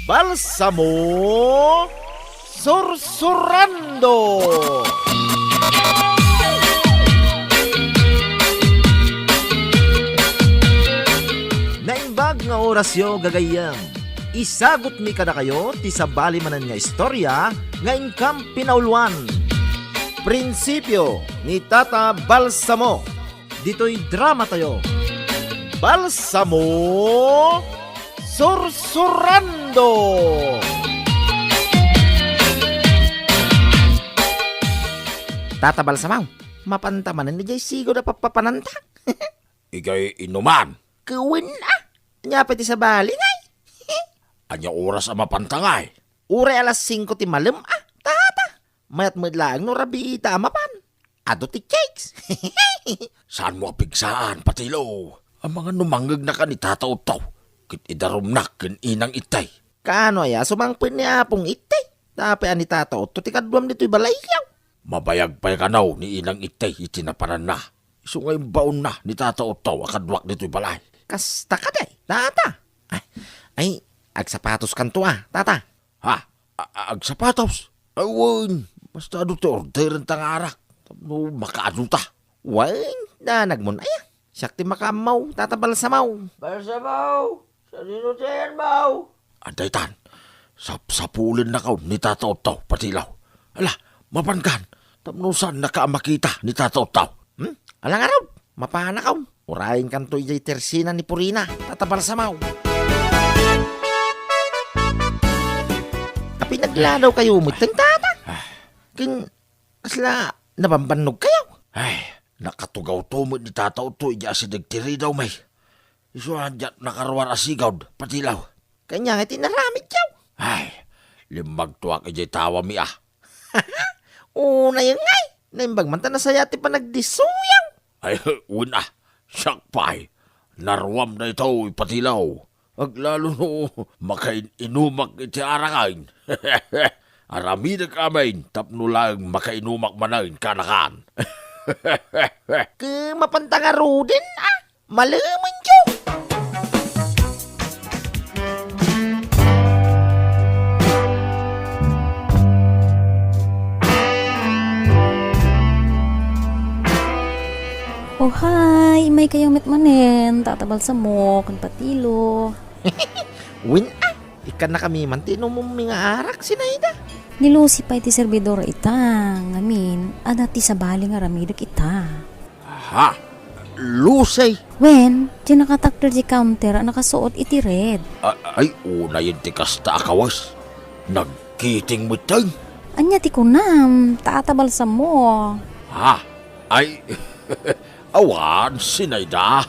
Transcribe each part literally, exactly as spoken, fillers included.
Balsamo Sursurando! Naimbag nga orasyo, gagayyem. Isagutmi kadakayo ti sabali manen nga istorya nga inkam pinauluan. Prinsipio ni Tata Balsamo. Ditoy dramatayo, Balsamo Sursurando! Tata Balsamo, mapanta manen idiay sigud a pappapananta? Idiay inuman. Ket wen a, ania pay ti sabali ngay? Ania oras a mapanta ngay? Uray alas singko ti malem a, tata. Mayat met laeng no rabiita a mapan. Adu ti cakes. Saanmo a pigsaan, Patilo? Amangan no mangngegnaka ni Tata Otto ket idarumnak ken Inang Ittay. Kaano aya a sumangpet ni Apong Ittay? Tapay a ni Tata Otto ti kaduam ditoy balayyo. Mabayag pay kano ni Inang Ittay iti napananna. Isu nga imbaonna ni Tata Otto a kaduak ditoy balay. Kasta kadi, tata? Ay, ay, agsapatos kanto a, tata. Ha? A-, a-, agsapatos? Awan, basta adu ti orderenta nga arak tapno makaadu ta. Wen, danagmon aya. Siak ti makaammo, Tata Balsamo. Balsamo, sadino ti ayanmo? Adda itan, sapsapulennakon ni Tata Otto, Patilo. Ala, mapankan, tapno saannaka a makita ni Tata Otto. Hmm? Ala ngarud, mapanakon. Urayenkanto idiay tersina ni Purina, Tata Balsamo. Apay nagladawkayo metten, tata? Ken kasla nabambannogkayo? Ay, nakatugawto met ni Tata Otto idiay asideg ti ridawmi. Isu a diak nakaruar a sigud, Patilo. Ket ania ngay ti inaramidyo? Ay, limmagtoak idiay tawami a. Unayen ngay, naimbag man ta nasayaat ti panagdissoyo. Ay, wen a, siak pay, naruam daytoy, Patilo. Aglalo no makain-inumak iti araken. Aramidek amin tapno laeng makainumak manen kanakan. Ket mapanta ngaruden a. Malemenyo! Oh, hi! Immaykayo met manen, Tata Balsamo, ken Patilo. Wen a, ikkannakami man ti inummi nga arak, Sinaida. Ni Lucy pay ti serbidor ita, ngamin, adda ti sabali nga aramidek ita. Ha? Lucy? Wen, ti nakatakder ti counter a nakasuot iti red. A-, ay, unayen ti kasta a kawes. Nagkiting metten. Ania ti kunam, Tata Balsamo? Ha? Ay, awan, Sinaida.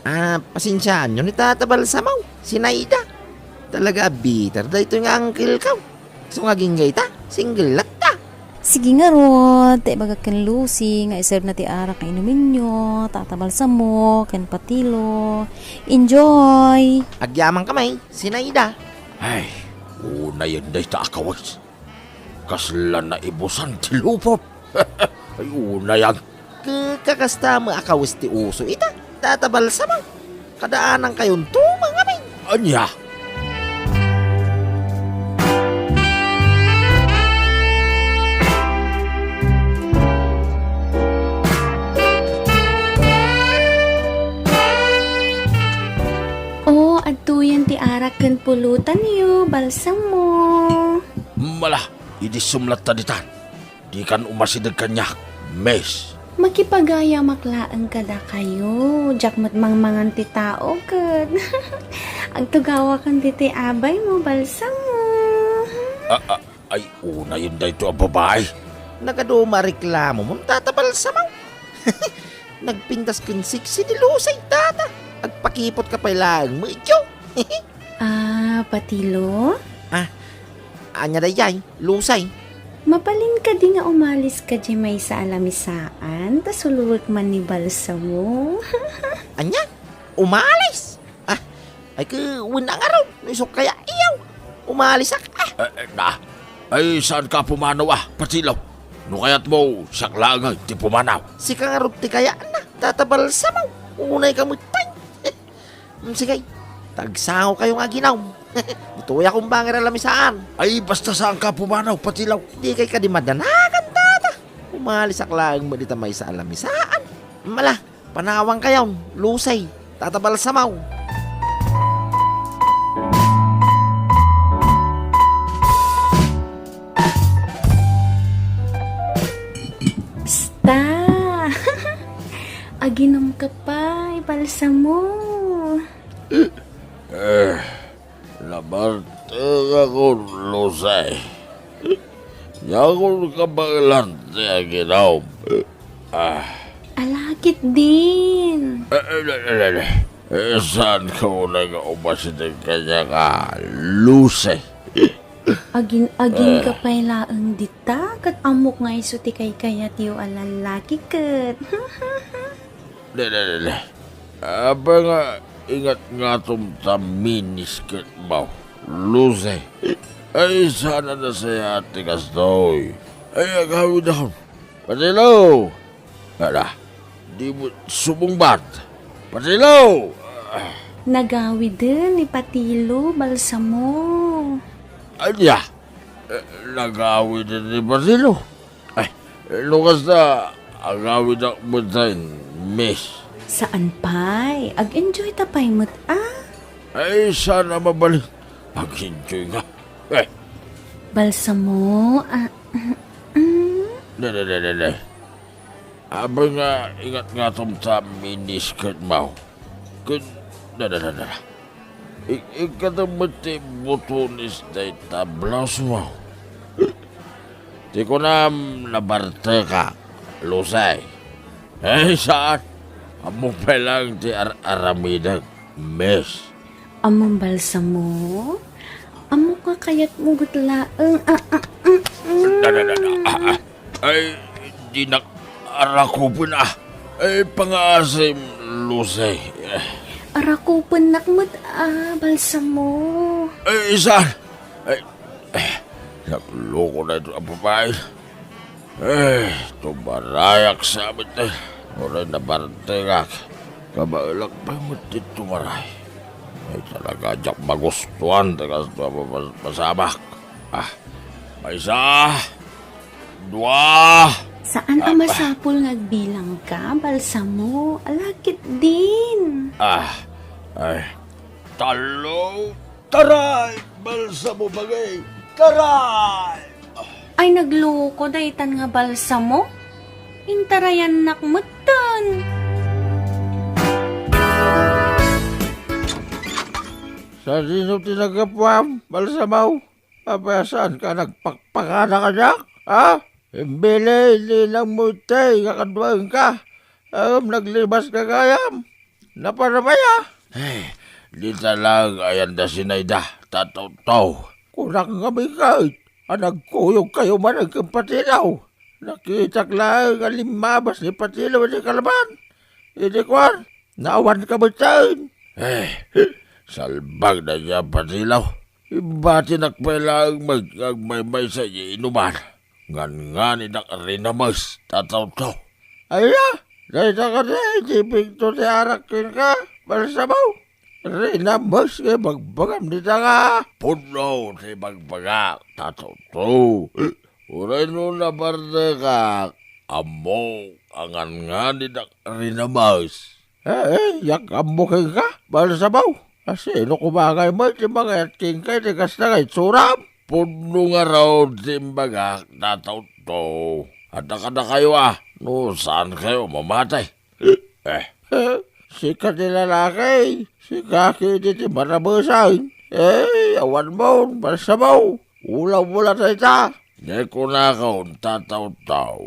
Ah, pasensiaanyo ni Tata Balsamo, Sinaida. Talaga a bitter daytoy nga uncle ko. Isu nga agingga ita, single latta. Sige ngarud, ta ibagak ken Lucy nga iserve na ti arak nga inumenyo, Tata Balsamo, ken Patilo. Enjoy! Agyamankami, Sinaida. Ay, unayen dayta a kawes. Kasla naibusan ti lupot. Ay, unayen. Ka-, kakasta met a kawes ti uso ita, Tata Balsamo. Kadaanankayon to, ngamin. Ania? Oh, adtoyen ti arak ken pulutanyo, Balsamo. Mala, idissum latta ditan. Dikan umasideg kaniak, miss. Makipagayamak laeng kadakayo, diak met mangmangan ti tao ket agtugawakan ditoy abaymo, Balsamo. A-, a-, ay, unayen daytoy a babai. Nagadu met a reklamomon, Tata Balsamo. Nagpintas ken sexy ni Lucy, tata. Agpakipotka pay laeng met idiay. Ah, Patilo? Ah, ania daydiay, Lucy? Mabalin kadi nga umalis ka diay maysa a lamisaan, ta sulwek man ni Balsamo. Ania? Umalis? Ah, ay, ket wen a ngarud, no isu kayat, iyaw. Umalisak, ah. Eh, eh, na. Ay, saanka a pumanaw, ah, Patilo? No kayatmo, siak laeng ti pumanaw. Sika ngarud ti kayatna, Tata Balsamo. Unayka met pay. Mm, sige, ta agsangokayo nga aginom. Ditoy a kumbangir a lamisaan. Ay, basta saanka a pumanaw, Patilaw. Dikay kadi madanagan, tata. Umalisak laeng met dita maysa a lamisaan. Mala, panawankayon, Lucy, Tata Balsamo. Basta! Aginomka pay, Balsamo. Eh, nabartekakon, Lucy. Diakon kabaelan ti aginom. Ah. Ala ketdin. Eh, eh, eh, eh, eh. Eh, saanka unay nga umasideg kaniak, Lucy? Agin-aginka pay laeng dita, ket ammok nga isu ti kaykayatyo a lallaki ket. Dede, dede. Apay nga ingat ngatom ta minisketmo, Lucy? Ay, saan a nasayaat ti kastoy. Ay, agawidakon. Patilaw! Ala, di met sumungbat. Patilaw! Nagawiden ni Patilo, Balsamo. Ania? Eh, nagawiden ni Patilo? Ay, no kasta, agawidak met, Miss. Saan pay? Ag-enjoy ta pay met, a? Ay, saan a mabalin. Ag-enjoy nga. Eh. Balsamo, a, mm, mm. Ne, ne, ne, ne, ne. Apay nga ingat ngatom ta minisketmo. Ket, da, da, da, da. Ik-, ikkatem met ti butones dayta blousemo. Ti kunam nabartekak, Lucy. Eh, saan? Ammok pay laeng ti ar-aramidek, Miss. Ammom, Balsamo? Ammok nga kayatmo met laeng. Ah, ah, mm, mm. Da, da, da, da. Ah, ah. Ay, dinak arakupen, a. Ay, pangaasim, Lucy. Arakupennak met, a, Balsamo. Ay, saan? Ay, eh, nagloko daytoy a babai. Eh, tumarayak sa amin, eh. Uray nabartekak. Kabaelak pay met ti tumaray. Ay, talaga, diak magustuan ti kastoy a pa-, pa-, pasamak. Ah, maysa, dua. Saan a masapul nga agbilangka, Balsamo? Ala ketdin. Ah, ay, tallo. Taray! Balsamo bagay! Taray! Ay, nagloko daytan nga Balsamo? Intarayannak metten. Sadino ti naggapuam, Balsamo? Apay a saanka a nagpakpakada kaniak, ha? Imbilin ni inangmo itay nga kaduaenka, ngem naglibaska gayam. Naparamaya. Eh, dita laeng ayan da Zinaida, Tatawtaw. Kunak ngamin ket a nagkuyogkayo manen ken Patilaw. Nakitak laeng a limmabas ni Patilaw iti kalaban. Idi kuan, naawanka metten. Eh, salbag dayta a Patilaw. Imbatinak pay laeng met nga agmaymaysa idiay inuman. Nganngani dak rinames, Tatawtaw. Aya, dayta kadi ti ipigto ti arak kenka, Balsamo? Rinames nga ibagbagam dita nga. Pudno ti ibagbagak, Tatawtaw. Uray no nabartekak, ammok a nganngani dak rinames. Eh, eh, diak ammo kenka, Balsamo. Asino koma ngay met ti mangayat kenka iti kasta nga itsuram? Pudno ngarud ti imbagak, Tatawtaw. Adda kadakayo a, no saankayo mamatay. Eh. Eh, sika ti lalaki, sika ketdi ti maramesen. Eh, awanmon, Balsamo. Ulawla dayta. Di kunakon, Tatawtaw.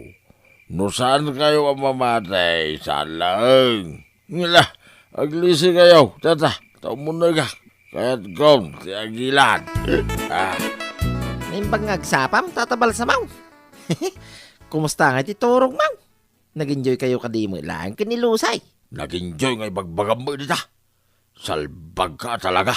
No saankayo a mamatay, saan laeng. Ngala, aglisikayo, tata, ta ummunnegak. Kayatkon ti agilan. Ah. Naimbag nga agsapam, Tata Balsamo. Kumusta ngay ti turogmo? Nag-enjoykayo kadi met laeng ken ni Lucy? Nag-enjoy nga ibagbagammo dita. Salbagka a talaga.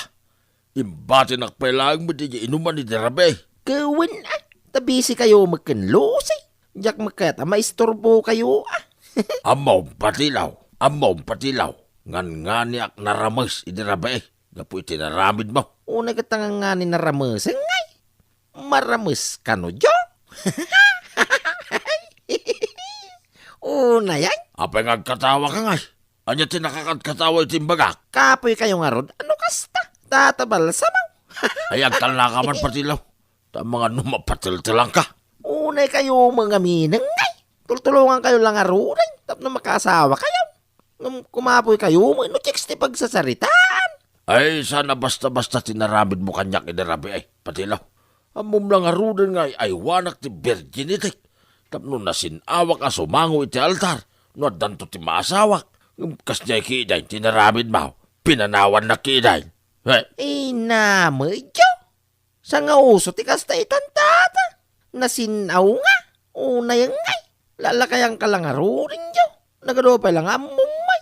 Imbatinak pay laeng met idiay inuman iti rabii. Ket wen, a, ta busy kayo met ken Lucy. Diak met kayat a maisturbokayo, a. Ammom, Patilaw, ammom, Patilaw. Nganngani ak narames iti rabii. gapu iti naramidmo. Unay ket ta ngangani naramesen, ngay. Marames kano, Jo? Unay, ay. Apay nga agkatawa ka, ngay? Ania ti nakakatkatawa iti imbagak? Kapoy kayo ngarud, ano kasta? Tata Balsamo. Ay, agtalna ka man, Patilo. Ta mangano mapateltelan ka. Unay kayo mangamineng, ngay. Tultulongan kayo lang ngaruden tapno makaasawa kayo. Ngem kumapoy kayo, no chicks ti pagsasaritaan. Ay, saan a basta-basta ti naramidmo kaniak idi rabii, Patilo. Ammom lang ngaruden nga ay-aywanak ti virginity tapno nasin-awak a sumango iti altar no addanto ti maasawak. Ngem kasdiay ketdin ti naramidmo, pinanawannak ketdin. He? Inamedyo. Sangauso ti kasta itan, tata. Nasin-aw nga. Unay ngay. Lalakayan ka lang ngaruden, Jo. Nagadu pay lang ammom, may.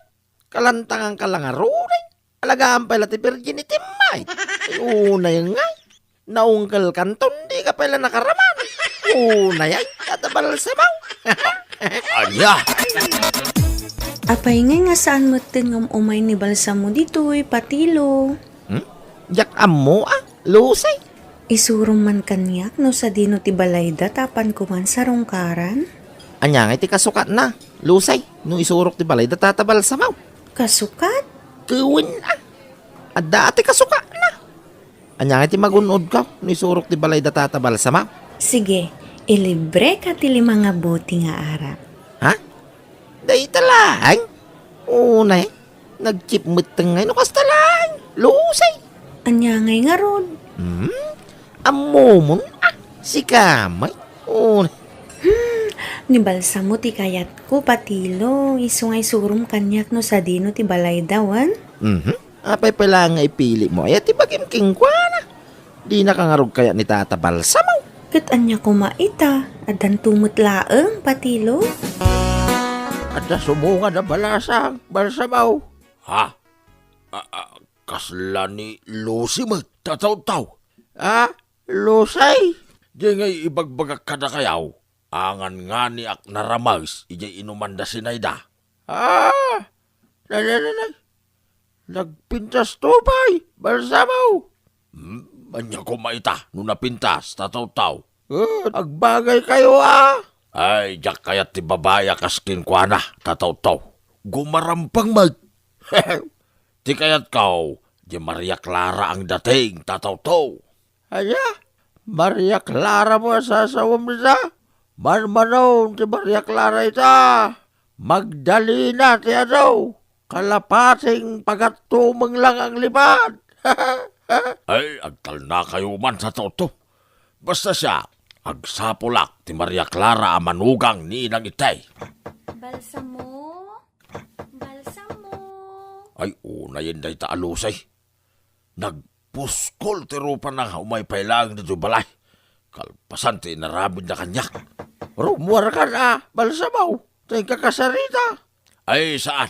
Kalantangan ka lang ngaruden. Alagaan pay la ti virginity, may. Ay, unay ngay. Naungkel kanton, di ka pay la nakaraman. Unay, ay, Tata Balsamo. Ania? Apay ngay nga saan metten nga um-umay ni Balsamo ditoy, Patilo? Hmm? Diak ammo, a, Lucy. Isurom man kaniak no sadino ti balayda tapno kuman sarungkaran? Ania ngay ti kasukatna, Lucy, no isurok ti balayda Tata Balsamo? Kasukat? Wen, a. Adda ti kasukatna. Ania ngay ti magun-odko no isurok ti balayda Tata Balsamo? Sige, ilibreka ti lima nga bote nga arak. Ha? Dayta laeng? Unay, nagchip metten ngay no kasta laeng. Lucy. Ania ngay ngarud? Hmm? Ammomon, a, sika, may. Unay. Hmm, ni Balsamo ti kayatko, Patilo. Isu nga isurom kaniak no sadino ti balayda, wen? Mhm. Apay pay la nga ipilimo aya ti bagim kenkuana? Dinaka ngarud kayat ni Tata Balsamo? Ket ania koma ita? Addanto met laeng, Patilo? Adda sumungad a balasang, Balsamo. Ha? A, a, kasla ni Lucy met, Tataw-taw? A, Lucy? Diay ngay ibagbagak kadakayaw, angan nganiak narames idiay inumanda Zinaida. A, nay, nay, nay, nay. Nagpintas to pay, Balsamo. Hmm, ania koma ita no napintas, Tataw-taw? Eh, agbagay kayo, a. Ay, diak kayat ti babai a kas kenkuana, Tataw-taw. Gumarampang met. Ti kayatko, di Maria Clara ang dating, Tataw-taw. Ania? Maria Clara mo a sasawem ita? Manmanon ti Maria Clara ita. Magdalena ti adu. Kalapating pagattumeng lang ang lipad. Ay, agtalna kayo man, Tataw-taw. Basta siak, agsapulak ti Maria Clara a manugang ni inang itay. Balsamo? Balsamo? Ay, unayen dayta a Lucy. Nagpuskol ti rupana nga umay pay laeng ditoy balay. Kalpasan ti inaramidna kaniak. Rummuarkan a, Balsamo, ta inka kasarita. Ay, saan?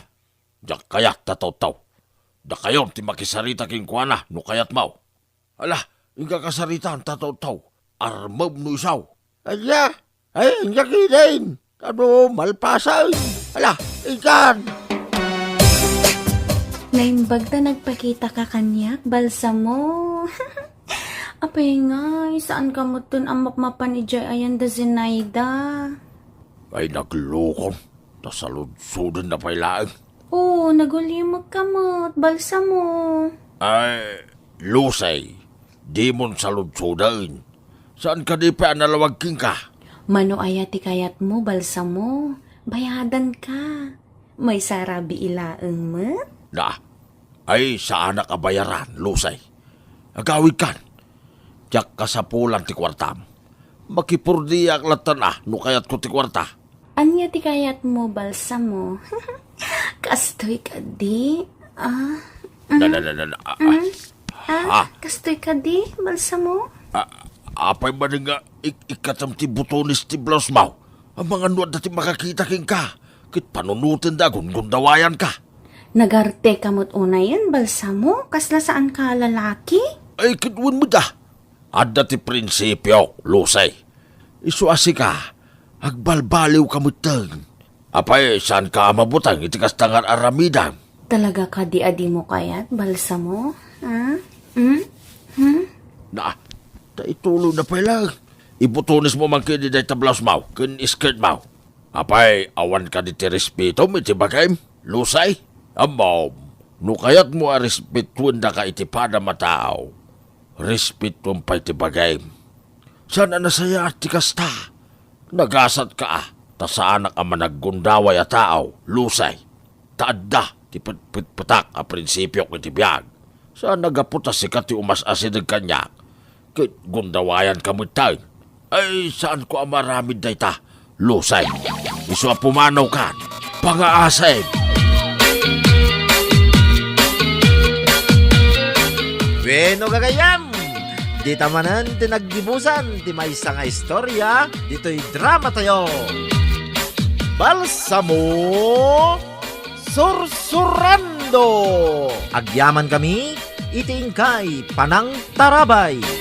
Diak kayat, Tataw-taw. Dakayon ti makisarita kenkuana no kayatmo. Ala, inka kasaritan, Tataw-taw. Armem no isu. Ania? Ay, inka ketdin. Adu, malpasen. Ala, inkan. Naimbag ta nagpakitaka kaniak, Balsamo. Apay ngay, saanka metten a mapmapan idiay ayan da Zinaida? Ay, naglukon. Ta saludsodenna pay laeng. Oo, nagulimekka met, Balsamo. Ay, Lucy, dimon saludsoden. Saan kadi pay a nalawag kenka? Mano aya ti kayatmo, Balsamo? Bayadanka. Maysa a rabii laeng met? Na, ay, saanak a bayaran, Lucy. Agawidkan. Diak kasapulan ti kuartam. Makipurdiak latta no kayatko ti kuarta. Ania ti kayatmo, Balsamo? Kastoy kadi? Ah, mm, Na, na, na, na, na, ah, mm. Ah, Ah. Kastoy kadi, Balsamo? Ah, apay man nga ik-, ikkatam ti butones ti blouse mo? Amangan no adda ti makakita kenka, ket panunotenda a gungundawayanka. Nagarteka met unayen, Balsamo? Kasla saanka a lalaki? Ay, ket wen met a. Adda ti prinsipiok, Lucy. Isu a sika, agbalbaliwka metten. Apay, saanka a mabuteng iti kasta nga ar-aramidem? Talaga kadi a dimo kayat, Balsamo? Hmm? Hmm? Hmm? Na, ta ituloy na pay lang. Ibutones mo man kadi dayta blouse mo, ken skirt mo. Apay, awan kadi ti respetom iti bagim, Lusay? Ammom, no kayatmo a respetuen daka iti padam a tao, respetuen pay ti bagim. Saan a nasayaat ti kasta? Nagasatka a, ta saanak a managgundaway a tao, Lusay. Ta adda ti petpetpetak a prinsipiok iti biag. Saan a gapu ta sika ti umas-asideg kaniak, ket gundawayanka metten. Ay, saanko a maaramid dayta, Lusay. Isu a pumanawkan, pangaasem. Bueno, gagayyem, dita manen ti naggibusan ti maysa nga istorya ditoy drama tayo. Balsamo Sursurando! Agyaman kami iti inkay panangtarabay.